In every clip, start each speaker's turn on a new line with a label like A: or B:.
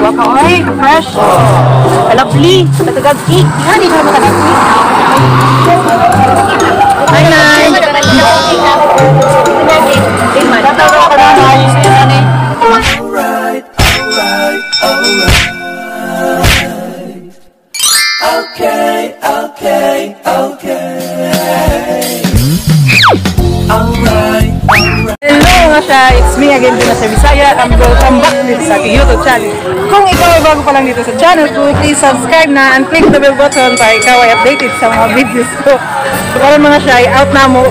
A: Waka oy, fresh. Lovely. Matagag cake. Nga di siya matagag cake. Hi, Nay. Tatawa ka na, Nay.
B: Alright, alright, alright. Okay, okay, okay. Alright, alright.
A: Hello mga siya, it's me again dito sa Bisaya and welcome back dito sa aking YouTube channel. Kung ikaw ay bago pa lang dito sa channel ko, please subscribe na and click the bell button para ikaw ay updated sa mga videos ko. So karon mga siya, out na mo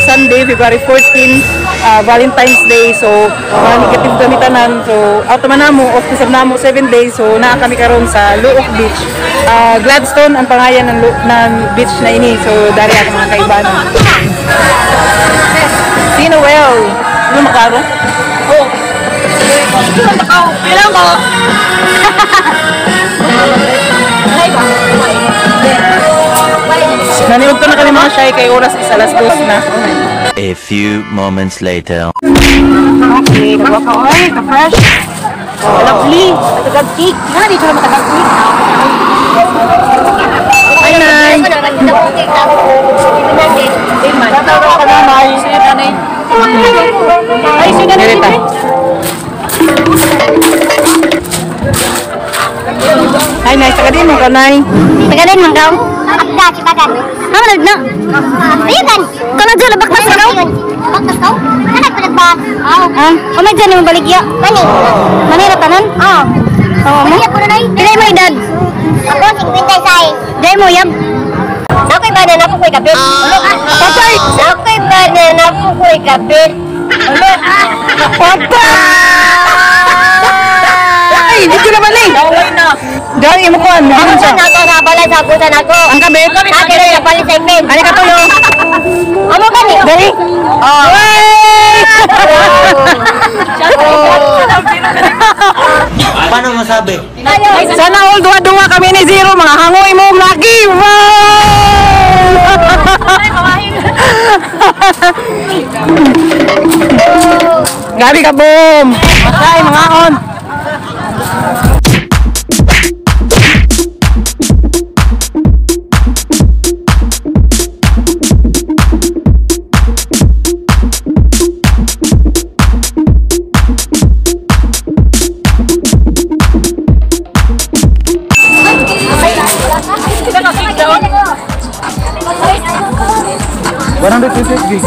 A: Sunday, February 14, Valentine's Day. So mga negative gamitanan. So out naman na mo, off to sab na mo 7 days. So naa kami karon sa Looc Beach. Gladstone ang pangalan ng beach na ini. So dari ako mga kaibanan. Si Noel. Ano makaro?
C: Oh. Ilang ko?
A: Naniudto na kami mga shy kay oras is 2:00 na.
D: A few moments later.
A: Okay, nagwaka oy, ka-fresh. Lovely.
C: Matagag cake. Nga di siya matagag cake.
A: Hi, Nay. Tatawa ka na, Nay.
C: Ay, sige na.
A: Direta. Hi, Nay. Taga din mo ka, Nay.
C: Taga din man kaw. Akda sipagan. Ha man na. Ayun. Kana dyan baktas kaw. Baktas kaw? Kana pa ba? Ha? Kamay dyan mo baligya. Mani. Mani ra tanan? Oo. Oo mo. Pila mo edad?
E: Ako, 56.
C: Dai mo yab.
E: Ako'y banana po ko'y kapit.
A: Patay!
E: Ako'y banana po ko'y kapit.
A: Patay! Ay, dito naman eh. Dari mo kuan. Ano
E: Agusan
A: siya?
E: ako, sa balay sa agusan ako.
A: Ang kabit?
E: Ate rin, napalit sa imin.
A: Ano ka tulo?
E: Amo gani?
A: Dari?
E: Oh.
A: Wey!
D: Paano masabi?
A: Sana all duwa-duwa kami ni Zero, mga hangoy mo lagi. Wow! Gabi ka boom. Matay mga on. Gig.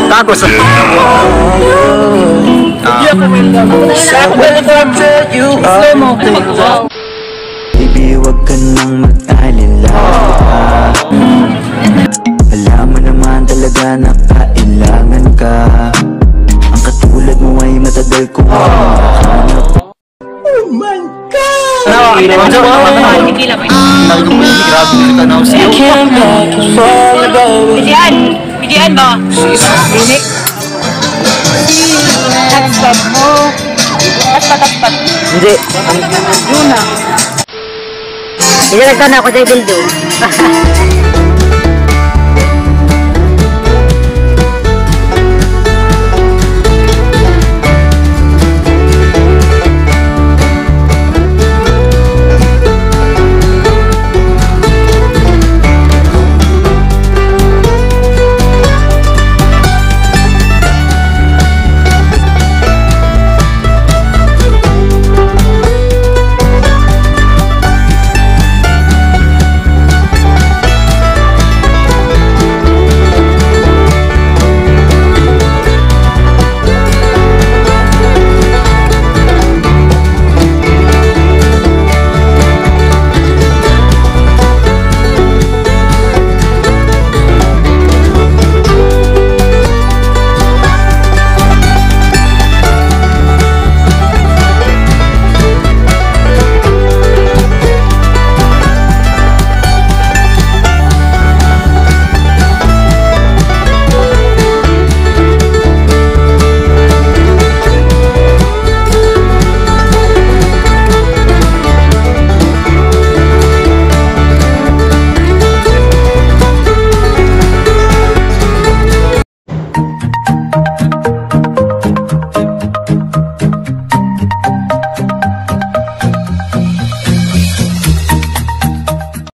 D: Tacos.
A: Slow mo.
B: Baby, wag ka nang mag-alala. Alam mo naman talaga na kailangan ka. Ang katulad mo ay matagal kong hinahanap.
C: Bidian. Bidian ba?
A: Dinik. Hotspot mo. Hotspot, hotspot.
D: Hindi.
A: Juna.
E: Hindi nagtana ako sa bildo.